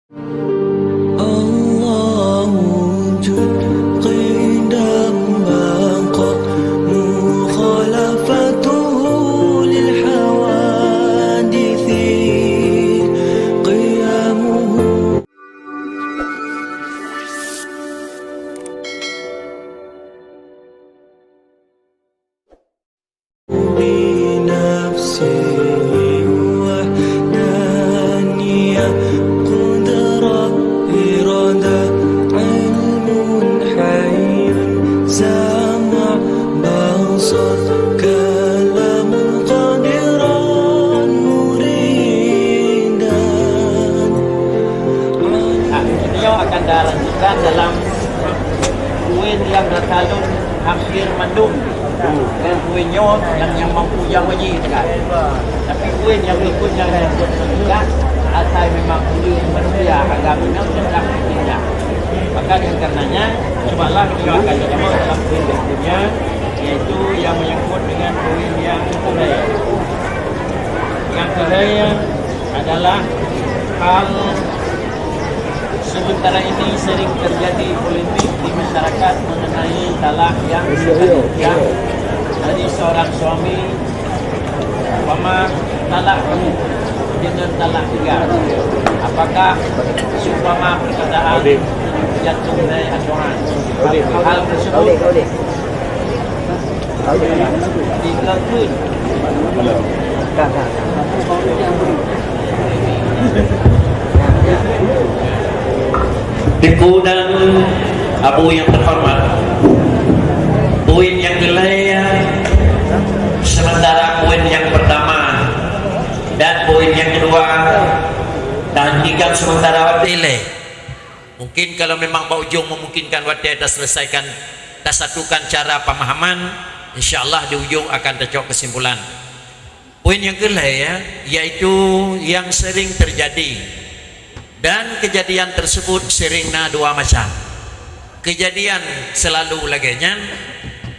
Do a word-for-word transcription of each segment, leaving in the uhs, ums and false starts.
الله وجود قدم بقاء مخالفته للحوادث قيامه. بنفسه وحدانية قدرة إرادة علم حي سمع بصر كلام قادرا مريدا. Beliau akan dilanjutkan dalam poin yang tersalun hampir mandum. Dan poin nyoe nyang, nyang mampu nyang wajib kan. Tapi poin nyang berikutnya yang buat juga asai memang poin manusia agama yang sedang bertindak. Maka dengan karenanya, cobalah kita akan jawab dalam poin berikutnya, yaitu yang menyangkut dengan poin yang kedua. Yang kedua adalah hal sementara ini sering terjadi polemik di masyarakat mengenai talak yang, yang dari seorang suami, umpama talak kamu dengan talak tiga. Apakah seumpama perkataan jatuh dari aturan? Hal tersebut Teungku dan Abu yang terhormat, poin yang keulhèe, sementara poin yang pertama dan poin yang kedua, tahentikan sementara watèe lé. Mungkin kalau memang bak ujong memungkinkan watèe taselesaikan, tasatukan cara pemahaman, insya Allah di ujong akan tacok kesimpulan. Poin yang keulhèe, ya, yaitu yang sering terjadi. Dan kejadian tersebut sering na dua macam. Kejadian selalu lagèe nyan,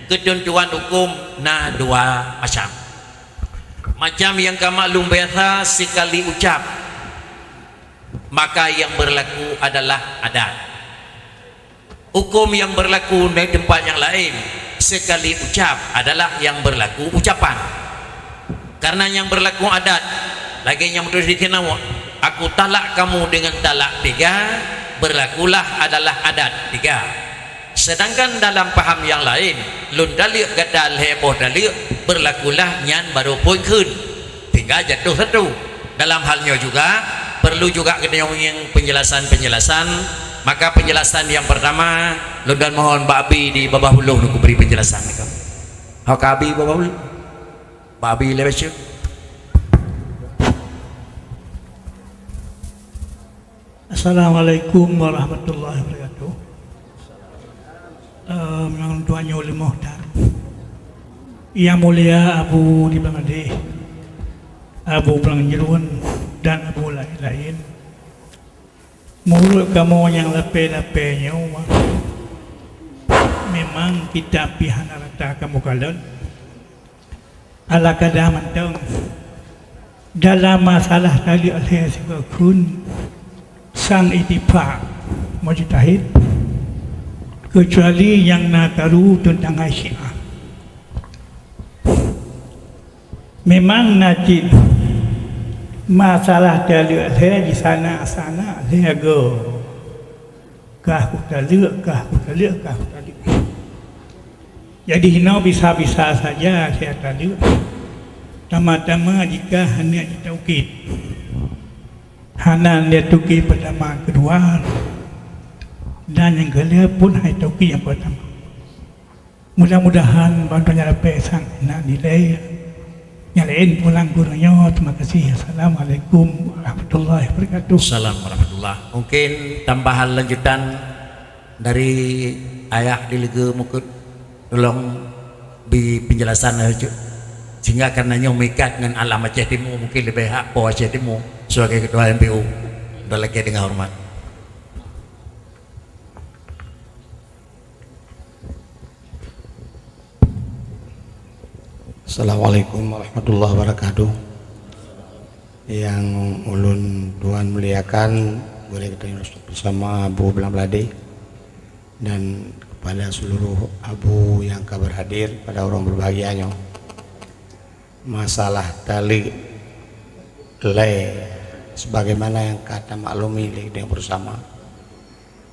ketentuan hukum na dua macam. Macam yang ka maklum biasa, sekali ucap, maka yang berlaku adalah adat. Hukum yang berlaku di tempat yang lain, sekali ucap adalah yang berlaku ucapan. Karena yang berlaku adat, lagèe nyang tuléh di sinoe, "Aku talak kamu dengan talak tiga," berlakulah adalah adat tiga. Sedangkan dalam paham yang lain, lôn taleuek gata lhèe boh taleuek, berlakulah nyan baru phôn kheun. Sehingga jatuh satu. Dalam hal nyoe juga, perlu juga geutanyoe ngieng penjelasan-penjelasan. Maka penjelasan yang pertama, lôn dan mohon Bak Abi di babah uloe untuk beri penjelasan. Ho ka Abi babah uloe. Bak Abi lé bacut. Assalamualaikum warahmatullahi wabarakatuh. Em, nyang tuan nyoe leumoh that. Yang mulia Abu di Bangladesh, Abu Blang Jruen, dan Abu laén-laén. Meunurot kamoe nyang lapée-lapée nyoe, memang kitab pih hana rata kamoe kalon. Ala kada mantong, dalam masalah taleuek lhée sigoe kheun sang itifak mujtahid, keucuali nyang na karu teuntang hai Syiah. Memang na cit masalah taleuek lhée jisana-sana lhée goe. Kah kutaleuek, kah kutaleuek, kah kutaleuek. Jadi hinoe bisa-bisa saja lhée taleuek. Tama-tama jika hana jitaukid. Hana lhée taukid pertama, kedua, dan nyang keulhée pun hai taukid nyang pertama. Mudah-mudahan bantuan nyang lapée sang na nilai. Nyang laén pulang geurunoe. Terima kasih. Assalamualaikum warahmatullahi wabarakatuh. Salam warahmatullah. Mungkin tambahan lanjutan dari ayah di Leugeue Mukut, tolong bri penjelasan, eh, cuk. Sehingga karena nyoe meuikat ngon alam Aceh Timu, mungkin leubeh hak po Aceh Timu sebagai ketua M P U. Dah lagi dengan hormat. Assalamualaikum warahmatullahi wabarakatuh. Yang ulôn tuan muliakan, Gurée geutanyoe bersama Abu Blang Beulade dan kepada seluruh abu nyang ka berhadir pada ureuëng berbahagia nyoe. Masalah taleuek lhée, sebagaimana nyang ka tamaklumi lé geutanyoe bersama,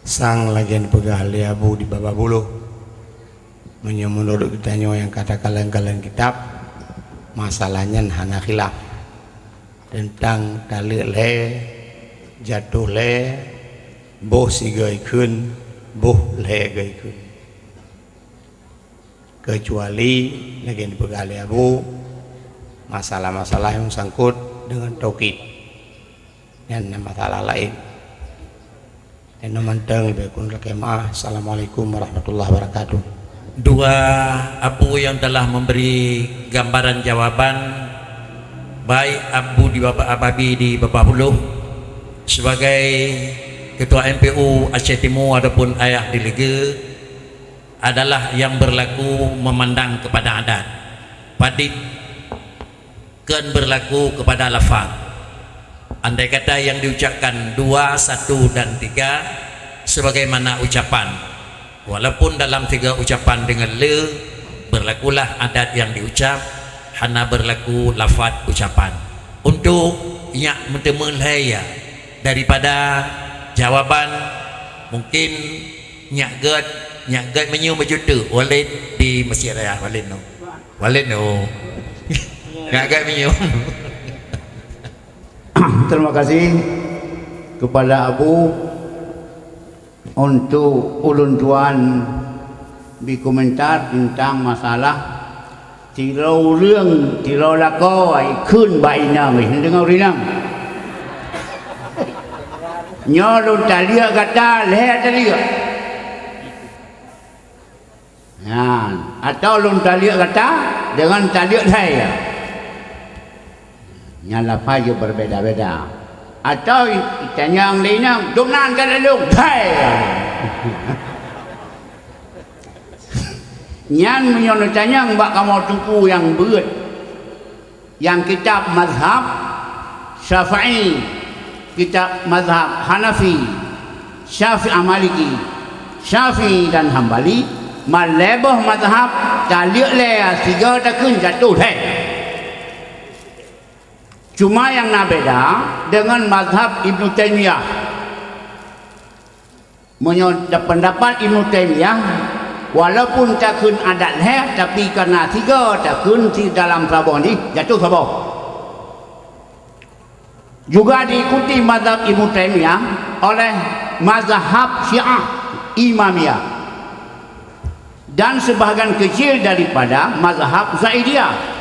sang lagée peugah lé Abu di babah buloh, meunyoe meunurot geutanyoe nyang ka takalon-kalon kitab, masalah nyan hana khilaf teuntang taleuek lhée, jatoh lhée, boh sigoe kheun, boh lhée goe kheun. Keucuali lagée peugah lé Abu, masalah-masalah nyang sangkot deungon taukid, nyan masalah laén. Nyoe mantong leubeh kureueng lakée meuah. Assalamualaikum warahmatullahi wabarakatuh. Dua abu yang telah memberi gambaran jawaban, baik abu di Baba-, Ababi di Babah Buloh sebagai Ketua M P U Aceh Timur ataupun ayah di Lege, adalah yang berlaku memandang kepada adat. Padit kon berlaku kepada lafaz. Andai kata yang diucapkan dua, satu, dan tiga sebagaimana ucapan, walaupun dalam tiga ucapan dengan le, berlakulah adat yang diucap, hana berlaku lafaz ucapan. Untuk nyak meuteumé lhée ya daripada jawaban, mungkin nyak gét, nyak gét meunyoe beujuta Walid di Masjid Raya Walid no. Walid no. Nyak gét meunyoe. Terima kasih kepada Abu untuk ulôn tuan bikomentar tentang masalah tiroe ureuëng, tiroe lakoe kheun bak inong, eh, deungon ureuëng inong. Nyoe lôn taleuek gata lhée taleuek. Nyan, atawa lôn taleuek gata deungon taleuek lhée. Nyan lafaz jih berbeda-beda. Atawa itanyong lé inong, "Dumnan ka lôn lhée?" Nyan meunyoe neutanyong bak kamoe teungku nyang beuet, nyang kitab mazhab Syafi'i, kitab mazhab Hanafi, Syafi'i, Maliki, Syafi'i dan Hambali, malée boh mazhab, taleuek lhée sigoe takheun jatoh lhée. Cuma nyang na beda deungon mazhab Ibnu Taimiyah. Meunyoe da-, pendapat Ibnu Taimiyah, walaupun takheun adat lhée, tapi kareuna sigoe takheun si dalam saboh jih, jatoh saboh. Juga diikuti mazhab Ibnu Taimiyah oleh mazhab Syiah Imamiyah dan sebahagian kecil daripada mazhab Zaidiyah.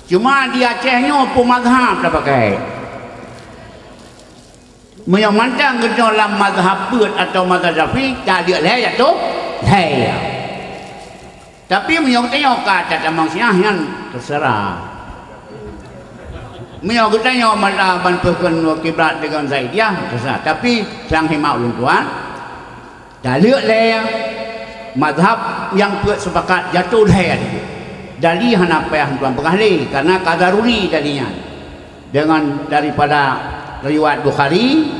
Cuma di Aceh nyoe peue mazhab tapakai. Meunyoe mantong geutanyoe lam mazhab peuet atawa mazhab Syafi'i, taleuek lhée jatoh lhée. Tapi meunyoe geutanyoe ka tatamong Syiah nyan, terserah. Meunyoe geutanyoe mazhab ban peukeun kiblat deungon Zaidiyah, terserah. Tapi sang hima ulôn tuan, taleuek lhée, mazhab nyang peuet sepakat jatoh lhée. Dali hana payah tuan peugah lé, kareuna ka daruri dali nyan. Deungon daripada riwayat Bukhari,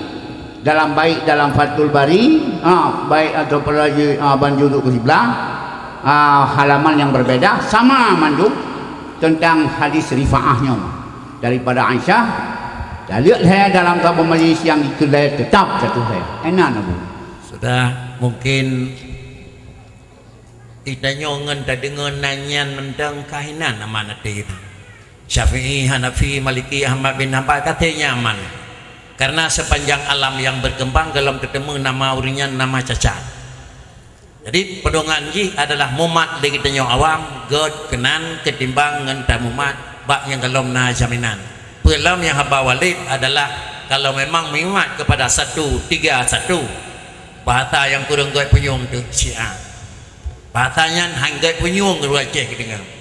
dalam baik dalam Fathul Bari, ha, baik atawa apalagi, ha, ban juzuk keusiblah, ha, halaman nyang berbeda, sama mandum tentang hadis Rifa'ah nyoe daripada Aisyah, taleuek lhée dalam saboh majlis nyang dikeulai tetap jatoh lhée. Hana Abu. Sudah, mungkin geutanyoe ngon tadeungoe nan nyan mantong ka hinan aman até geutanyoe. Syafi'i, Hanafi, Maliki, Ahmad bin Hanbal, ka até nyan aman. Karena sepanjang alam yang berkembang, golom teuteumé nama ureuëng nyan nama cacat. Jadi, peudongan jih adalah mumat lé geutanyoe awam, gét keunan keutimbang ngon tamumat bak nyang golom na jaminan. Peue lom nyang haba Walid adalah kalau memang meuimat kepada satu, tiga, satu, bahasa nyang kureueng gét punyueng teuh Syiah. Bahasa nyan han gét punyueng ureuëng Aceh geudeungoe.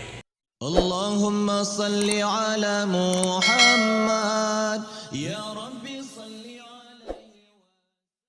Allahumma salli ala Muhammad, ya